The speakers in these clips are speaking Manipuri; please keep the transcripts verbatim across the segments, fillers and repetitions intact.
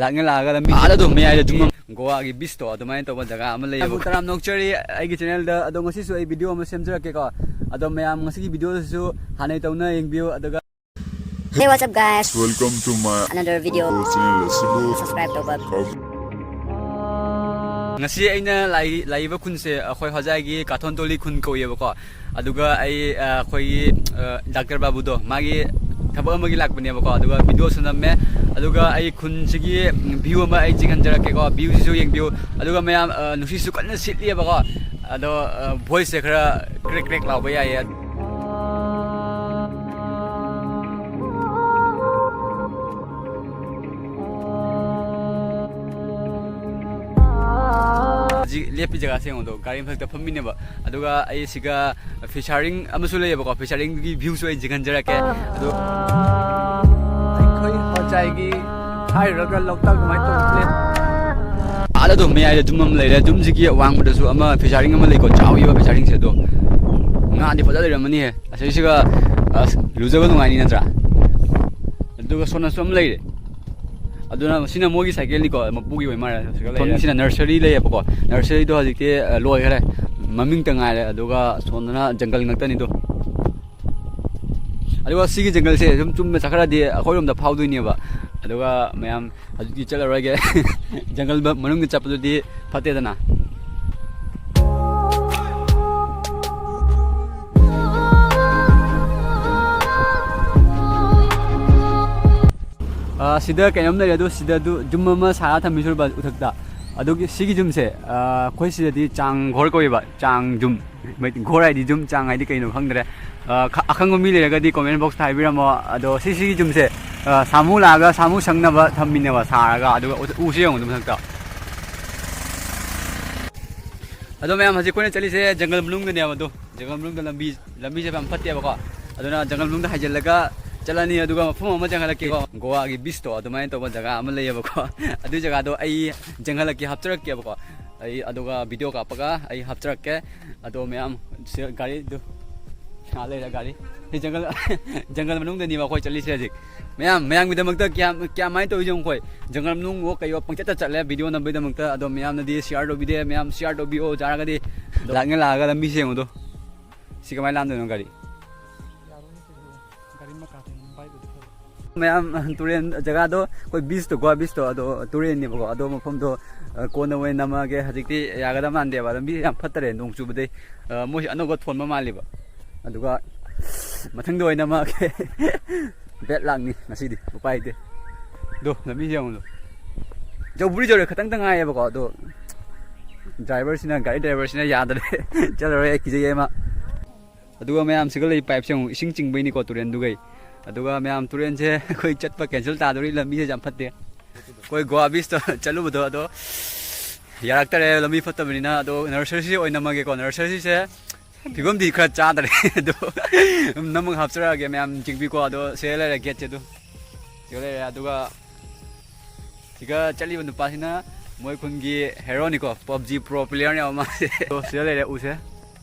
ꯂꯥꯛꯅ ꯂꯥꯛꯑꯒ ꯂꯝꯕꯤ ꯑꯥꯗ ꯑꯗꯨꯝ ꯃꯌꯥꯏꯗ ꯖꯨꯝ ꯑꯃ, ꯒꯣꯋꯥꯒꯤ ꯕꯤꯁꯇꯣ ꯑꯗꯨꯃꯥꯏꯅ ꯇꯧꯕ ꯖꯒꯥ ꯑꯃ ꯂꯩꯌꯦꯕ꯫ ꯇꯔꯥꯝ ꯅꯣꯛꯆꯔꯤ ꯑꯩꯒꯤ ꯆꯦꯅꯦꯜꯗ꯫ ꯑꯗꯣ ꯉꯁꯤꯁꯨ ꯑꯩ ꯚꯤꯗꯤꯑꯣ ꯑꯃ ꯁꯦꯝꯖꯔꯛꯀꯦꯀꯣ꯫ ꯑꯗꯣ ꯃꯌꯥꯝ ꯉꯁꯤꯒꯤ ꯚꯤꯗꯤꯑꯣꯗꯁꯨ ꯍꯥꯟꯅꯩ ꯇꯧꯅ ꯌꯦꯡꯕꯤꯌꯨ꯫ ꯑꯗꯨꯒ Hey, what's up, guys? Welcome to my another video. Channel ꯑꯁꯤꯕꯨ subscribe ꯇꯧꯕ꯫ ꯉꯁꯤ ꯑꯩꯅ ꯂꯥꯛꯏ-, ꯂꯥꯛꯏꯕ ꯈꯨꯟꯁꯦ ꯑꯩꯈꯣꯏ ꯍꯣꯖꯥꯏꯒꯤ ꯀꯥꯊꯣꯟ ꯇꯣꯂꯤ ꯈꯨꯟ ꯀꯧꯏꯕꯀꯣ꯫ ꯑꯗꯨꯒ ꯑꯩ, ꯑ, ꯑꯩꯈꯣꯏꯒꯤ, ꯑ, ꯗꯥꯛꯇꯔ ꯕꯥꯕꯨꯗꯣ, ꯃꯥꯒꯤ ꯊꯕꯛ ꯑꯃꯒꯤ ꯂꯥꯛꯄꯅꯦꯕꯀꯣ꯫ ꯑꯗꯨꯒ ꯚꯤꯗꯤꯑꯣꯁꯨ ꯅꯝꯃꯦ꯫ ꯑꯗꯨꯒ ꯑꯩ ꯈꯨꯟꯁꯤꯒꯤ, ꯎꯝ, ꯚ꯭ꯌꯨ ꯑꯃ ꯑꯩ ꯆꯤꯡꯍꯟꯖꯔꯛꯀꯦꯀꯣ꯫ ꯚ꯭ꯌꯨꯁꯤꯁꯨ ꯌꯦꯡꯕꯤꯌꯨ꯫ ꯑꯗꯨꯒ ꯃꯌꯥꯝ, ꯑ, ꯅꯨꯡꯁꯤꯠꯁꯨ ꯀꯟꯅ ꯁꯤꯠꯂꯤꯑꯕꯀꯣ꯫ ꯑꯗꯣ, ꯑ, ꯚꯣꯏꯁꯁꯦ ꯈꯔ ꯀ꯭ꯔꯦꯛ ꯀ꯭ꯔꯦꯛ ꯂꯥꯎꯕ ꯌꯥꯏꯌꯦ꯫ ꯍꯧꯖꯤꯛ ꯂꯦꯞꯄꯤ ꯖꯒꯥꯁꯦ ꯌꯦꯡꯉꯣꯗꯣ, ꯒꯥꯔꯤ ꯃꯊꯛꯇ ꯐꯝꯃꯤꯅꯦꯕ꯫ ꯑꯗꯨꯒ ꯑꯩ ꯁꯤꯒ ꯐꯤꯁꯥꯔꯤꯡ ꯑꯃꯁꯨ ꯂꯩꯌꯦꯕꯀꯣ, ꯐꯤꯁꯥꯔꯤꯡꯒꯤ ꯚ꯭ꯌꯨꯁꯨ ꯑꯩ ꯆꯤꯡꯍꯟꯖꯔꯛꯀꯦ꯫ ꯑꯗꯣ ꯑꯩꯈꯣꯏ ꯍꯣꯖꯥꯏꯒꯤ ꯍꯥꯏꯔꯨꯔꯒ ꯂꯣꯛꯇꯥꯛ ꯑꯗꯨꯃꯥꯏꯅ ꯇꯧꯕ ꯄ꯭ꯂꯦꯁ꯫ ꯑꯥꯗ ꯑꯗꯨꯝ ꯃꯌꯥꯏꯗ ꯖꯨꯝ ꯑꯃ ꯂꯩꯔꯦ꯫ ꯖꯨꯝꯁꯤꯒꯤ ꯑꯋꯥꯡꯕꯗꯁꯨ ꯑꯃ ꯐꯤꯁꯥꯔꯤꯡ ꯑꯃ ꯂꯩꯀꯣ, ꯆꯥꯎꯈꯤꯕ ꯐꯤꯁꯥꯔꯤꯡꯁꯦ꯫ ꯑꯗꯣ ꯉꯥꯗꯤ ꯐꯖ ꯂꯩꯔꯝꯃꯅꯤꯍꯦ꯫ ꯑꯁꯤꯁꯤꯒ, ꯑꯁ, ꯂꯨꯖꯕ ꯅꯨꯡꯉꯥꯏꯅꯤ ꯅꯠꯇ꯭ꯔꯥ? ꯑꯗꯨꯒ ꯁꯣꯝꯅꯁꯨ ꯑꯃ ꯂꯩꯔꯦ꯫ ꯑꯗꯨꯅ ꯁꯤꯅ ꯃꯣꯏꯒꯤ ꯁꯥꯏꯀꯦꯜꯅꯤꯀꯣ, ꯃꯄꯨꯒꯤ ꯑꯣꯏ ꯃꯥꯜꯂꯦ꯫ ꯁꯤꯒ ꯂꯩꯔꯦ꯫ ꯁꯤꯅ ꯅꯔꯁꯔꯤ ꯂꯩꯌꯦꯕꯀꯣ, ꯅꯔꯁꯔꯤꯗꯣ ꯍꯧꯖꯤꯛꯇꯤ, ꯑ, ꯂꯣꯏꯈ꯭ꯔꯦ, ꯃꯃꯤꯡꯇ ꯉꯥꯏꯔꯦ꯫ ꯑꯗꯨꯒ ꯁꯣꯝꯗꯅ ꯖꯪꯒꯜ ꯉꯥꯛꯇꯅꯤꯗꯣ꯫ ꯑꯗꯨꯒ ꯁꯤꯒꯤ ꯖꯪꯒꯜꯁꯦ ꯁꯨꯝ ꯆꯨꯝꯅ ꯆꯠꯈ꯭ꯔꯗꯤ ꯑꯩꯈꯣꯏꯔꯣꯝꯗ ꯐꯥꯎꯗꯣꯏꯅꯦꯕ꯫ ꯑꯗꯨꯒ ꯃꯌꯥꯝ ꯍꯧꯖꯤꯛꯇꯤ ꯆꯠꯂꯔꯣꯏꯒꯦ꯫ ꯖꯪꯒꯜ ꯃ-, ꯃꯅꯨꯡꯗ ꯆꯠꯄꯗꯨꯗꯤ ꯐꯠꯇꯦꯗꯅ꯫ ꯑ, ꯁꯤꯗ ꯀꯩꯅꯣꯝ ꯂꯩꯔꯦ, ꯑꯗꯨ ꯁꯤꯗ ꯑꯗꯨ ꯖꯨꯝ ꯑꯃ ꯁꯥꯔ ꯊꯝꯃꯤ ꯁꯨꯔꯕ ꯎꯊꯛꯇ꯫ ꯑꯗꯨꯒꯤ ꯁꯤꯒꯤ ꯖꯨꯝꯁꯦ, ꯑ, ꯑꯩꯈꯣꯏ ꯁꯤꯗꯗꯤ ꯆꯥꯡ ꯘꯣꯔ ꯀꯧꯋꯦꯕ, ꯆꯥꯡ ꯖꯨꯝ꯫ ꯃꯩ-, ꯘꯣꯔ ꯍꯥꯏꯗꯤ ꯖꯨꯝ, ꯆꯥꯡ ꯍꯥꯏꯗꯤ ꯀꯩꯅꯣ ꯈꯪꯗ꯭ꯔꯦ꯫ ꯑ, ꯈ-, ꯑꯈꯪꯕ ꯃꯤ ꯂꯩꯔꯒꯗꯤ comment box ꯇ ꯍꯥꯏꯕꯤꯔꯝꯃꯣ꯫ ꯑꯗꯣ ꯁꯤ, ꯁꯤꯒꯤ ꯖꯨꯝꯁꯦ, ꯑ, ꯁꯥꯃꯨ ꯂꯥꯛꯑꯒ ꯁꯥꯃꯨ ꯁꯪꯅꯕ ꯊꯝꯃꯤꯅꯦꯕ ꯁꯥꯔꯒ, ꯑꯗꯨꯒ ꯎ-, ꯎꯁꯦ ꯌꯦꯡꯉꯣ ꯑꯗꯨ ꯃꯊꯛꯇ꯫ ꯑꯗꯣ ꯃꯌꯥꯝ, ꯍꯧꯖꯤꯛ ꯑꯩꯈꯣꯏꯅ ꯆꯠꯂꯤꯁꯦ ꯖꯪꯒꯜ ꯃꯅꯨꯡꯗꯅꯦꯕ꯫ ꯑꯗꯣ ꯖꯪꯒꯜ ꯃꯅꯨꯡꯗ ꯂꯝꯕꯤ, ꯂꯝꯕꯤꯁꯦ ꯌꯥꯝ ꯐꯠꯇꯦꯕꯀꯣ꯫ ꯑꯗꯨꯅ ꯖꯪꯒꯜ ꯃꯅꯨꯡꯗ ꯍꯥꯏꯖꯤꯜꯂꯒ ꯆꯠꯂꯅꯤ, ꯑꯗꯨꯒ ꯃꯐꯝ ꯑꯃ ꯆꯪꯍꯜꯂꯛꯀꯦꯀꯣ꯫ ꯒꯣꯋꯥꯒꯤ ꯕꯤꯁꯇꯣ ꯑꯗꯨꯃꯥꯏꯅ ꯇꯧꯕ ꯖꯒꯥ ꯑꯃ ꯂꯩꯌꯦꯕꯀꯣ꯫ ꯑꯗꯨꯏ ꯖꯒꯥꯗꯣ ꯑꯩ ꯆꯪꯍꯜꯂꯛꯀꯦ, ꯍꯥꯞꯆꯔꯛꯀꯦꯕꯀꯣ꯫ ꯑꯩ ꯑꯗꯨꯒ ꯚꯤꯗꯤꯑꯣ ꯀꯥꯞꯄꯒ ꯑꯩ ꯍꯥꯞꯆꯔꯛꯀꯦ꯫ ꯑꯗꯣ ꯃꯌꯥꯝ, ꯁꯤ ꯒꯥꯔꯤꯗꯨ ꯉꯥꯏꯍꯥꯛ ꯂꯩꯔ ꯒꯥꯔꯤ꯫ ꯁꯤ ꯖꯪꯒꯜ, ꯖꯪꯒꯜ ꯃꯅꯨꯡꯗꯅꯦꯕ ꯑꯩꯈꯣꯏ ꯆꯠꯂꯤꯁꯦ ꯍꯧꯖꯤꯛ꯫ ꯃꯌꯥꯝ, ꯃꯌꯥꯝꯒꯤꯗꯃꯛꯇ ꯀꯌꯥꯝ, ꯀꯌꯥꯝꯃꯥꯏꯅ ꯇꯧꯔꯤꯁꯦ ꯌꯦꯡꯉꯨ ꯑꯩꯈꯣꯏ꯫ ꯖꯪꯒꯜ ꯃꯅꯨꯡ ꯋꯣꯛ ꯀꯩ ꯋꯣꯛ ꯄꯪꯆꯠꯇ ꯆꯠꯂꯦ ꯚꯤꯗꯤꯑꯣ ꯅꯝꯕꯒꯤꯗꯃꯛꯇ꯫ ꯑꯗꯣ ꯃꯌꯥꯝꯅꯗꯤ ꯁꯤꯌꯥꯔ ꯇꯧꯕꯤꯗꯦ꯫ ꯃꯌꯥꯝ ꯁꯤꯌꯥꯔ ꯇꯧꯕꯤꯌꯣ ꯖꯥꯔꯒꯗꯤ꯫ ꯂꯥꯛꯅ ꯂꯥꯛꯑꯒ ꯂꯝꯕꯤꯁꯦ ꯌꯦꯡꯉꯨꯗꯣ꯫ ꯁꯤ ꯀꯃꯥꯏꯅ ꯂꯥꯟꯗꯣꯏꯅꯣ ꯒꯥꯔꯤ? ꯃꯌꯥꯝ ꯇꯨꯔꯦꯟ ꯖꯒꯥꯗꯣ ꯑꯩꯈꯣꯏ ꯕꯤꯁꯇꯣ, ꯒꯣꯋꯥ ꯕꯤꯁꯇꯣ, ꯑꯗꯣ ꯇꯨꯔꯦꯟꯅꯦꯕꯀꯣ꯫ ꯑꯗꯣ ꯃꯐꯝꯗꯣ, ꯑ, ꯀꯣꯟꯅ ꯑꯣꯏꯅ ꯅꯝꯃꯒꯦ꯫ ꯍꯧꯖꯤꯛꯇꯤ ꯌꯥꯒꯗꯕ ꯃꯥꯟꯗꯦꯕ, ꯂꯝꯕꯤ ꯌꯥꯝ ꯐꯠꯇꯔꯦ ꯅꯣꯡ ꯆꯨꯕꯗꯩ꯫ ꯑ, ꯃꯣꯏꯁꯦ ꯑꯅꯧꯕ ꯊꯣꯟꯕ ꯃꯥꯜꯂꯤꯕ꯫ ꯑꯗꯨꯒ ꯃꯊꯪꯗ ꯑꯣꯏꯅ ꯅꯝꯃꯛꯑꯒꯦ꯫ ꯕꯦꯠ ꯂꯥꯛꯅꯤ ꯉꯁꯤꯗꯤ, ꯎꯄꯥꯏ ꯂꯩꯇꯦ꯫ ꯑꯗꯣ ꯂꯝꯕꯤꯁꯦ ꯌꯦꯡꯉꯨꯗꯣ꯫ ꯌꯧꯕꯨꯗꯤ ꯌꯧꯔꯦ, ꯈꯇꯪꯇ ꯉꯥꯏꯌꯦꯕꯀꯣ꯫ ꯑꯗꯣ ꯗ꯭ꯔꯥꯏꯚꯔꯁꯤꯅ, ꯒꯥꯔꯤ ꯗ꯭ꯔꯥꯏꯚꯔꯁꯤꯅ ꯌꯥꯗ꯭ꯔꯦ꯫ ꯆꯠꯂꯔꯣꯏ ꯑꯩ, ꯀꯤꯖꯩꯌꯦ ꯃꯥ꯫ ꯑꯗꯨꯒ ꯃꯌꯥꯝ ꯁꯤꯒ ꯂꯩ ꯄꯥꯏꯞꯁꯦ ꯑꯃꯨꯛ ꯏꯁꯤꯡ ꯆꯤꯡꯕꯩꯅꯤꯀꯣ ꯇꯨꯔꯦꯟꯗꯨꯒꯩ꯫ ꯑꯗꯨꯒ ꯃꯌꯥꯝ ꯇꯨꯔꯦꯟꯁꯦ ꯑꯩꯈꯣꯏ ꯆꯠꯄ ꯀꯦꯟꯁꯦꯜ ꯇꯥꯗꯣꯔꯤ, ꯂꯝꯕꯤꯁꯦ ꯌꯥꯝ ꯐꯠꯇꯦ꯫ ꯑꯩꯈꯣꯏ ꯒꯣꯋꯥ ꯕꯤꯁꯇ ꯆꯠꯂꯨꯕꯗꯣ ꯑꯗꯣ ꯌꯥꯔꯛꯇꯔꯦ ꯂꯝꯕꯤ ꯐꯠꯇꯕꯅꯤꯅ꯫ ꯑꯗꯣ ꯅꯔꯁꯔꯤꯁꯦ ꯑꯣꯏꯅ ꯅꯝꯃꯒꯦꯀꯣ꯫ ꯅꯔꯁꯔꯤꯁꯦ ꯐꯤꯕꯝꯗꯤ ꯈꯔ ꯆꯥꯗ꯭ꯔꯦ꯫ ꯑꯗꯣ ꯅꯝꯃꯒ ꯍꯥꯞꯆꯔꯛꯑꯒꯦ, ꯃꯌꯥꯝ ꯌꯦꯡꯕꯤꯀꯣ꯫ ꯑꯗꯣ ꯁꯤꯗ ꯂꯩꯔꯦ ꯒꯦꯠꯁꯦ ꯑꯗꯨ꯫ ꯁꯤꯗ ꯂꯩꯔꯦ꯫ ꯑꯗꯨꯒ ꯁꯤꯒ ꯆꯠꯂꯤꯕ ꯅꯨꯄꯥꯁꯤꯅ ꯃꯣꯏ ꯈꯨꯟꯒꯤ ꯍꯦꯔꯣꯅꯤꯀꯣ, ꯄꯞꯖꯤ ꯄ꯭ꯔꯣ ꯄ꯭ꯂꯦꯌꯔꯅꯦꯕ ꯃꯥꯁꯦ꯫ ꯑꯗꯣ ꯁꯤꯗ ꯂꯩꯔꯦ ꯎꯁꯦ꯫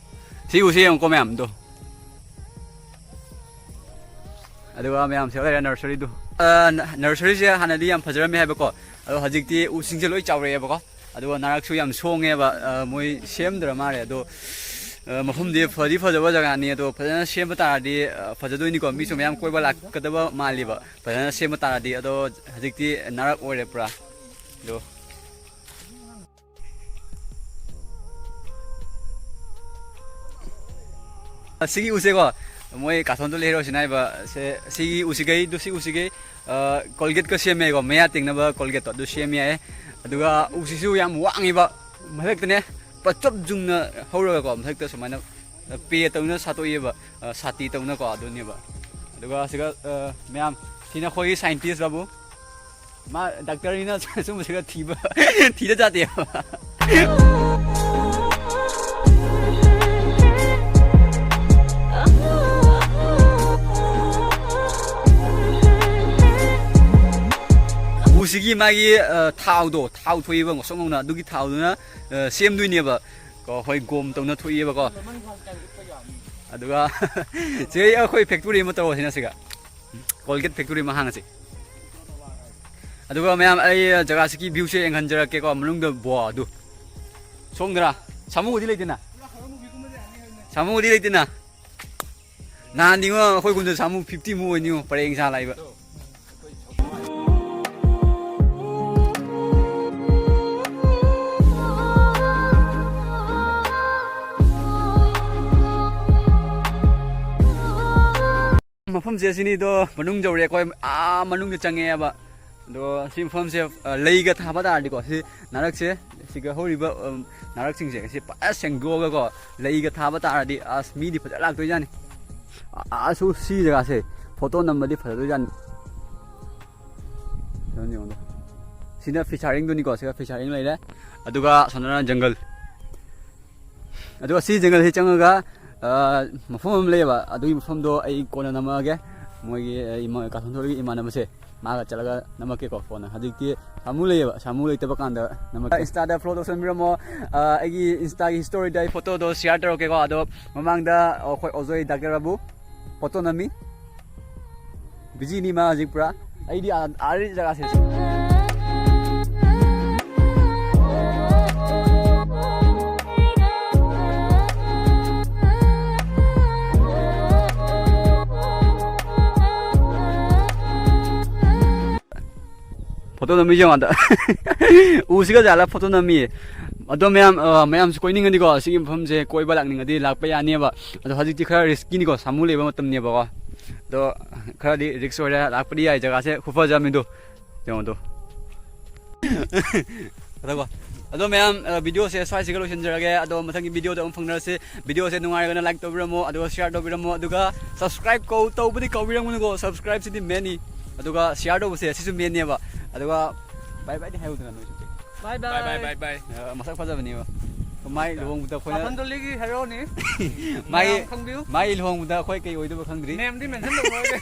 ꯁꯤ ꯎꯁꯦ ꯌꯦꯡꯉꯨꯀꯣ ꯃꯌꯥꯝꯗꯣ꯫ ꯑꯗꯨꯒ ꯃꯌꯥꯝ ꯁꯤꯗ ꯂꯩꯔꯦ ꯅꯔꯁꯔꯤꯗꯨ꯫ ꯑ, ꯅ-, ꯅꯔꯁꯔꯤꯁꯦ ꯍꯥꯟꯅꯗꯤ ꯌꯥꯝ ꯐꯖꯔꯝꯃꯦ ꯍꯥꯏꯕꯀꯣ꯫ ꯑꯗꯣ ꯍꯧꯖꯤꯛꯇꯤ ꯎꯁꯤꯡꯁꯦ ꯂꯣꯏ ꯆꯥꯎꯔꯛꯑꯦꯕꯀꯣ꯫ ꯑꯗꯨꯒ ꯅꯥꯔꯛꯁꯨ ꯌꯥꯝ ꯁꯣꯡꯉꯦꯕ꯫ ꯑ, ꯃꯣꯏ ꯁꯦꯝꯗ꯭ꯔ ꯃꯥꯜꯂꯦ꯫ ꯑꯗꯣ, ꯑ, ꯃꯐꯝꯗꯤ ꯐꯗꯤ ꯐꯖꯕ ꯖꯒꯥꯅꯤ꯫ ꯑꯗꯣ ꯐꯖꯅ ꯁꯦꯝꯕ ꯇꯥꯔꯗꯤ, ꯑ, ꯐꯖꯗꯣꯏꯅꯤꯀꯣ꯫ ꯃꯤꯁꯨ ꯃꯌꯥꯝ ꯀꯣꯏꯕ ꯂꯥꯛꯀꯗꯕ ꯃꯥꯜꯂꯤꯕ꯫ ꯐꯖꯅ ꯁꯦꯝꯕ ꯇꯥꯔꯗꯤ꯫ ꯑꯗꯣ ꯍꯧꯖꯤꯛꯇꯤ ꯅꯥꯔꯛ ꯑꯣꯏꯔꯦ ꯄꯨꯔꯥ꯫ ꯑꯗꯣ ꯁꯤꯒꯤ ꯎꯁꯦꯀꯣ, ꯃꯣꯏ ꯀꯥꯊꯣꯟꯗꯣ ꯂꯩꯔꯣꯁꯤꯅ ꯍꯥꯏꯕ ꯁꯦ, ꯁꯤꯒꯤ ꯎꯁꯤꯒꯩꯗꯨ, ꯁꯤ ꯎꯁꯤꯒꯩ, ꯑ, ꯀꯣꯜꯒꯦꯠꯀ ꯁꯦꯝꯃꯦꯀꯣ, ꯃꯌꯥ ꯇꯦꯡꯅꯕ ꯀꯣꯜꯒꯦꯠꯇꯣ ꯑꯗꯨ ꯁꯦꯝꯃꯦ ꯍꯥꯏꯌꯦ꯫ ꯑꯗꯨꯒ ꯎꯁꯤꯁꯨ ꯌꯥꯝ ꯋꯥꯡꯉꯤꯕ, ꯃꯊꯛꯇꯅꯦ ꯄꯆꯞ ꯌꯨꯡꯅ ꯍꯧꯔꯒꯀꯣ, ꯃꯊꯛꯇ ꯁꯨꯃꯥꯏꯅ ꯄꯦ ꯇꯧꯅ ꯁꯥꯠꯇꯣꯛꯏꯕ, ꯑ, ꯁꯥꯇꯤ ꯇꯧꯅꯀꯣ, ꯑꯗꯨꯅꯦꯕ꯫ ꯑꯗꯨꯒ ꯁꯤꯒ, ꯑ, ꯃꯌꯥꯝ, ꯁꯤꯅ ꯑꯩꯈꯣꯏꯒꯤ ꯁꯥꯏꯟꯇꯤꯁ ꯕꯥꯕꯨ꯫ ꯃꯥ ꯗꯥꯛꯇꯔꯅꯤꯅ ꯁꯨꯝꯕꯁꯤꯒ ꯊꯤꯕ, ꯊꯤꯗ ꯖꯥꯠꯇꯦꯕ꯫ ꯎꯁꯤꯒꯤ ꯃꯥꯒꯤ, ꯑ, ꯊꯥꯎꯗꯣ, ꯊꯥꯎ ꯊꯣꯛꯏꯕ ꯉꯧꯁꯣꯛ ꯉꯧꯅ, ꯑꯗꯨꯒꯤ ꯊꯥꯎꯗꯨꯅ, ꯑ, ꯁꯦꯝꯗꯣꯏꯅꯦꯕ꯫ ꯀꯣ, ꯍꯣꯏ, ꯒꯣꯝ ꯇꯧꯅ ꯊꯣꯛꯏꯕꯀꯣ꯫ ꯑꯗꯨꯒ ꯁꯤ ꯑꯩꯈꯣꯏ ꯐꯦꯛꯇꯣꯔꯤ ꯑꯃ ꯇꯧꯔꯁꯤꯅ ꯁꯤꯒ, ꯀꯣꯜꯒꯦꯠ ꯐꯦꯛꯇꯣꯔꯤ ꯑꯃ ꯍꯥꯡꯉꯁꯤ꯫ ꯑꯗꯨꯒ ꯃꯌꯥꯝ, ꯑꯩ ꯖꯒꯥꯁꯤꯒꯤ ꯚ꯭ꯌꯨꯁꯦ ꯌꯦꯡꯍꯟꯖꯔꯛꯀꯦꯀꯣ, ꯃꯅꯨꯡꯗ ꯕꯣ ꯑꯗꯨ ꯁꯣꯝꯗꯔꯥ? ꯁꯥꯃꯨꯒꯗꯤ ꯂꯩꯇꯦꯅ? ꯁꯥꯃꯨꯒꯗꯤ ꯂꯩꯇꯦꯅ? ꯅꯍꯥꯟꯗꯤꯉꯣ ꯑꯩꯈꯣꯏ ꯈꯨꯟꯗ ꯁꯥꯃꯨ ꯐꯤꯐꯇꯤ ꯃꯨꯛ ꯑꯣꯏꯅꯤꯉꯣ ꯄꯔꯦꯡ ꯁꯥ ꯂꯥꯛꯏꯕ꯫ ꯃꯐꯝꯁꯦ ꯁꯤꯅꯤꯗꯣ, ꯃꯅꯨꯡ ꯌꯧꯔꯦ ꯑꯩꯈꯣꯏ, ꯑꯥ ꯃꯅꯨꯡꯗ ꯆꯪꯉꯛꯑꯦꯕ꯫ ꯑꯗꯣ ꯁꯤ ꯃꯐꯝꯁꯦ, ꯑ, ꯂꯩꯒ ꯊꯥꯕ ꯇꯥꯔꯗꯤꯀꯣ, ꯁꯤ ꯅꯥꯔꯛꯁꯦ, ꯁꯤꯒ ꯍꯧꯔꯤꯕ, ꯎꯝ, ꯅꯥꯔꯛꯁꯤꯡꯁꯦ ꯁꯤ ꯐꯖꯅ ꯁꯦꯡꯗꯣꯛꯑꯒꯀꯣ, ꯂꯩꯒ ꯊꯥꯕ ꯇꯥꯔꯗꯤ ꯑꯁ ꯃꯤꯗꯤ ꯐꯖꯅ ꯂꯥꯛꯇꯣꯏꯖꯥꯠꯅꯤ꯫ ꯑ-, ꯑꯁꯨ ꯁꯤ ꯖꯒꯥꯁꯦ ꯐꯣꯇꯣ ꯅꯝꯕꯗꯤ ꯐꯖꯗꯣꯏꯖꯥꯠꯅꯤ꯫ ꯐꯖꯅ ꯌꯦꯡꯉꯨꯅꯦ꯫ ꯁꯤꯅ ꯐꯤꯁꯥꯔꯤꯡꯗꯨꯅꯤꯀꯣ, ꯁꯤꯒ ꯐꯤꯁꯥꯔꯤꯡ ꯂꯩꯔꯦ꯫ ꯑꯗꯨꯒ ꯑꯁꯣꯝꯗꯅ ꯖꯪꯒꯜ꯫ ꯑꯗꯨꯒ ꯁꯤ ꯖꯪꯒꯜꯁꯤ ꯆꯪꯉꯒ, ꯑ, ꯃꯐꯝ ꯑꯃ ꯂꯩꯌꯦꯕ, ꯑꯗꯨꯒꯤ ꯃꯐꯝꯗꯣ ꯑꯩ ꯀꯣꯟꯅ ꯅꯝꯃꯛꯑꯒꯦ꯫ ꯃꯣꯏꯒꯤ, ꯑ, ꯏꯃꯥ-, ꯀꯥꯁꯟꯊꯣꯏꯒꯤ ꯏꯃꯥꯟꯅꯕꯁꯦ, ꯃꯥꯒ ꯆꯠꯂꯒ ꯅꯝꯃꯛꯀꯦꯀꯣ ꯀꯣꯟꯅ꯫ ꯍꯧꯖꯤꯛꯇꯤ ꯁꯥꯃꯨ ꯂꯩꯌꯦꯕ, ꯁꯥꯃꯨ ꯂꯩꯇꯕ ꯀꯥꯟꯗ ꯅꯝꯃꯛꯀꯦ꯫ Insta-ꯗ follow ꯇꯧꯁꯟꯕꯤꯔꯝꯃꯣ꯫ ꯑ, ꯑꯩꯒꯤ Insta-ꯒꯤ story-ꯗ ꯑꯩ ꯐꯣꯇꯣꯗꯣ share ꯇꯧꯔꯛꯀꯦꯀꯣ꯫ ꯑꯗꯣ ꯃꯃꯥꯡꯗ ꯑꯩꯈꯣꯏ ꯑꯣꯖꯣꯏ ꯗꯥꯛꯇꯔ ꯕꯥꯕꯨ ꯐꯣꯇꯣ ꯅꯝꯃꯤ꯫ Busy-ꯅꯤ ꯃꯥ ꯍꯧꯖꯤꯛ ꯄꯨꯔꯥ꯫ ꯑꯩꯗꯤ ꯑꯥ, ꯑꯥ ꯖꯒꯥꯁꯦ꯫ ꯐꯣꯇꯣ ꯅꯝꯃꯤ ꯌꯦꯡꯉꯣ ꯑꯗ꯫ ꯎꯁꯤꯒ ꯖꯥꯂ ꯐꯣꯇꯣ ꯅꯝꯃꯤ꯫ ꯑꯗꯣ ꯃꯌꯥꯝ, ꯑ, ꯃꯌꯥꯝꯁꯨ ꯀꯣꯏꯅꯤꯡꯉꯗꯤꯀꯣ, ꯁꯤꯒꯤ ꯃꯐꯝꯁꯦ ꯀꯣꯏꯕ ꯂꯥꯛꯅꯤꯡꯉꯗꯤ ꯂꯥꯛꯄ ꯌꯥꯅꯦꯕ꯫ ꯑꯗꯣ ꯍꯧꯖꯤꯛꯇꯤ ꯈꯔ risk-ꯀꯤꯅꯤꯀꯣ, ꯁꯥꯃꯨ ꯂꯩꯕ ꯃꯇꯝꯅꯦꯕꯀꯣ꯫ ꯑꯗꯣ ꯈꯔꯗꯤ risk ꯑꯣꯏꯔꯦ, ꯂꯥꯛꯄꯗꯤ ꯌꯥꯏ, ꯖꯒꯥꯁꯦ ꯈꯨꯐꯖ ꯑꯃꯅꯤꯗꯣ꯫ ꯌꯦꯡꯉꯣ ꯑꯗꯣ꯫ ꯑꯗꯣꯀꯣ꯫ ꯑꯗꯣ ꯃꯌꯥꯝ, ꯑ, video-ꯁꯦ ꯁ꯭ꯋꯥꯏꯁꯤꯒ ꯂꯣꯏꯁꯤꯟꯖꯔꯒꯦ꯫ ꯑꯗꯣ ꯃꯊꯪꯒꯤ video-ꯗ ꯑꯃꯨꯛ ꯐꯪꯅꯔꯁꯤ꯫ Video-ꯁꯦ ꯅꯨꯡꯉꯥꯏꯔꯒꯅ like ꯇꯧꯕꯤꯔꯝꯃꯣ, ꯑꯗꯨꯒ share ꯇꯧꯕꯤꯔꯝꯃꯣ, ꯑꯗꯨꯒ subscribe ꯀꯧ-, ꯇꯧꯕꯗꯤ ꯀꯥꯎꯕꯤꯔꯝꯒꯅꯨꯀꯣ꯫ Subscribe-ꯁꯤꯗꯤ main-ꯅꯤ꯫ ꯑꯗꯨꯒ share ꯇꯧꯕꯁꯦ ꯁꯤꯁꯨ main-ꯅꯦꯕ꯫ ꯑꯗꯨꯒ bye bye-ꯗꯤ ꯍꯥꯏꯍꯧꯗꯅ ꯅꯣꯏꯁꯨ꯫ Bye bye. Bye bye, bye bye. ꯑ, ꯃꯁꯛ ꯐꯖꯕꯅꯦꯕ꯫ ꯃꯥꯏ ꯂꯨꯍꯣꯡꯕꯗ ꯑꯩꯈꯣꯏꯅ ꯀꯥꯐꯟꯗꯣꯂꯤꯒꯤ ꯍꯦꯔꯣꯅꯤ꯫ ꯃꯥꯒꯤ, ꯃꯌꯥꯝ ꯈꯪꯕꯤꯌꯨ꯫ ꯃꯥꯒꯤ ꯂꯨꯍꯣꯡꯕꯗ ꯑꯩꯈꯣꯏ ꯀꯩ ꯑꯣꯏꯗꯣꯏꯕ ꯈꯪꯗ꯭ꯔꯤ꯫ Name-ꯗꯤ mention ꯇꯧꯔꯣꯏꯒꯦ꯫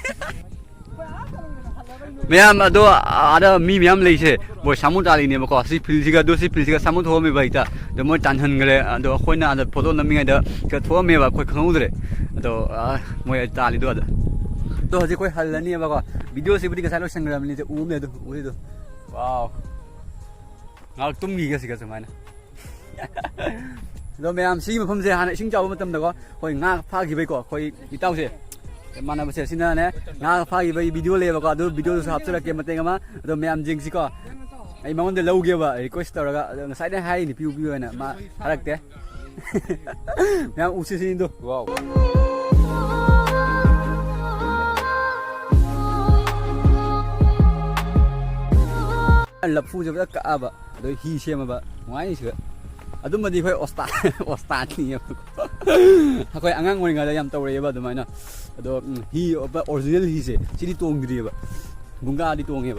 ꯃꯌꯥꯝ ꯑꯗꯣ ꯑꯥꯗ ꯃꯤ ꯃꯌꯥꯝ ꯂꯩꯁꯦ, ꯃꯣꯏ ꯁꯥꯃꯨ ꯇꯥꯜꯂꯤꯅꯦꯕꯀꯣ꯫ ꯁꯤ ꯐꯤꯜꯁꯤꯒ ꯑꯗꯨ ꯁꯤ ꯐꯤꯜꯁꯤꯒ ꯁꯥꯃꯨ ꯊꯣꯛꯑꯝꯃꯦꯕ ꯍꯦꯛꯇ꯫ ꯑꯗꯣ ꯃꯣꯏ ꯇꯥꯟꯍꯟꯈ꯭ꯔꯦ꯫ ꯑꯗꯣ ꯑꯩꯈꯣꯏꯅ ꯑꯥꯗ ꯐꯣꯇꯣ ꯅꯝꯃꯤꯉꯩꯗ ꯈꯔ ꯊꯣꯛꯑꯝꯃꯦꯕ, ꯑꯩꯈꯣꯏ ꯈꯪꯍꯧꯗ꯭ꯔꯦ꯫ ꯑꯗꯣ ꯑꯥ, ꯃꯣꯏ ꯇꯥꯜꯂꯤꯗꯣ ꯑꯥꯗ꯫ ꯑꯗꯣ ꯍꯧꯖꯤꯛ ꯑꯩꯈꯣꯏ ꯍꯜꯂꯅꯤꯕꯀꯣ꯫ ꯚꯤꯗꯤꯑꯣꯁꯤꯕꯨꯗꯤ ꯉꯁꯥꯏ ꯂꯣꯏꯁꯟꯈ꯭ꯔꯕꯅꯤ꯫ ꯎꯔꯝꯅꯤ ꯑꯗꯨ, ꯎꯔꯤꯗꯣ꯫ ꯋꯥꯎ꯫ ꯉꯥꯏꯍꯥꯛ ꯇꯨꯝꯈꯤꯒꯦ ꯁꯤꯒ ꯁꯨꯃꯥꯏꯅ꯫ ꯑꯗꯣ ꯃꯌꯥꯝ, ꯁꯤꯒꯤ ꯃꯐꯝꯁꯦ ꯍꯥꯟꯅ ꯏꯁꯤꯡ ꯆꯥꯎꯕ ꯃꯇꯝꯗꯀꯣ, ꯑꯩꯈꯣꯏ ꯉꯥ ꯐꯥꯈꯤꯕꯩꯀꯣ, ꯑꯩꯈꯣꯏ ꯏꯇꯥꯎꯁꯦ, ꯏꯃꯥꯟꯅꯕꯁꯦ, ꯁꯤꯅꯅꯦ, ꯉꯥ ꯐꯥꯈꯤꯕꯒꯤ ꯚꯤꯗꯤꯑꯣ ꯂꯩꯌꯦꯕꯀꯣ꯫ ꯑꯗꯨ ꯚꯤꯗꯤꯑꯣꯗꯨꯁꯨ ꯍꯥꯞꯆꯔꯛꯀꯦ ꯃꯇꯦꯛ ꯑꯃ꯫ ꯑꯗꯣ ꯃꯌꯥꯝ ꯌꯦꯡꯁꯤꯀꯣ꯫ ꯑꯩ ꯃꯉꯣꯟꯗ ꯂꯧꯒꯦꯕ ꯔꯤꯀ꯭ꯋꯦꯁ ꯇꯧꯔꯒ, ꯑꯗꯣ ꯉꯁꯥꯏꯗꯩ ꯍꯥꯏꯔꯤꯅꯤ, ꯄꯤꯌꯨ ꯄꯤꯌꯨ ꯍꯥꯏꯅ, ꯃꯥ ꯊꯥꯔꯛꯇꯦ꯫ ꯃꯌꯥꯝ ꯎꯁꯤ ꯁꯤꯅꯤꯗꯣ꯫ ꯋꯥꯎ꯫ ꯂꯐꯨꯁꯦ ꯐꯖꯅ ꯀꯛꯑꯕ, ꯑꯗꯣ ꯍꯤ ꯁꯦꯝꯃꯕ, ꯅꯨꯡꯉꯥꯏꯅꯤ ꯁꯤꯗ꯫ ꯑꯗꯨꯝꯕꯗꯤ ꯑꯩꯈꯣꯏ ꯑꯣꯁꯇꯥ-, ꯑꯣꯁꯇꯥꯠꯅꯤꯌꯦꯕꯀꯣ꯫ ꯑꯩꯈꯣꯏ ꯑꯉꯥꯡ ꯑꯣꯏꯔꯤꯉꯩꯗ ꯌꯥꯝ ꯇꯧꯔꯛꯑꯦꯕ ꯑꯗꯨꯃꯥꯏꯅ꯫ ꯑꯗꯣ, ꯎꯝ, ꯍꯤ ꯑꯣꯔꯤꯖꯤꯅꯦꯜ ꯍꯤꯁꯦ ꯁꯤꯗꯤ ꯇꯣꯡꯗ꯭ꯔꯤꯑꯕ꯫ ꯒꯨꯡꯒꯥꯗꯤ ꯇꯣꯡꯉꯦꯕ꯫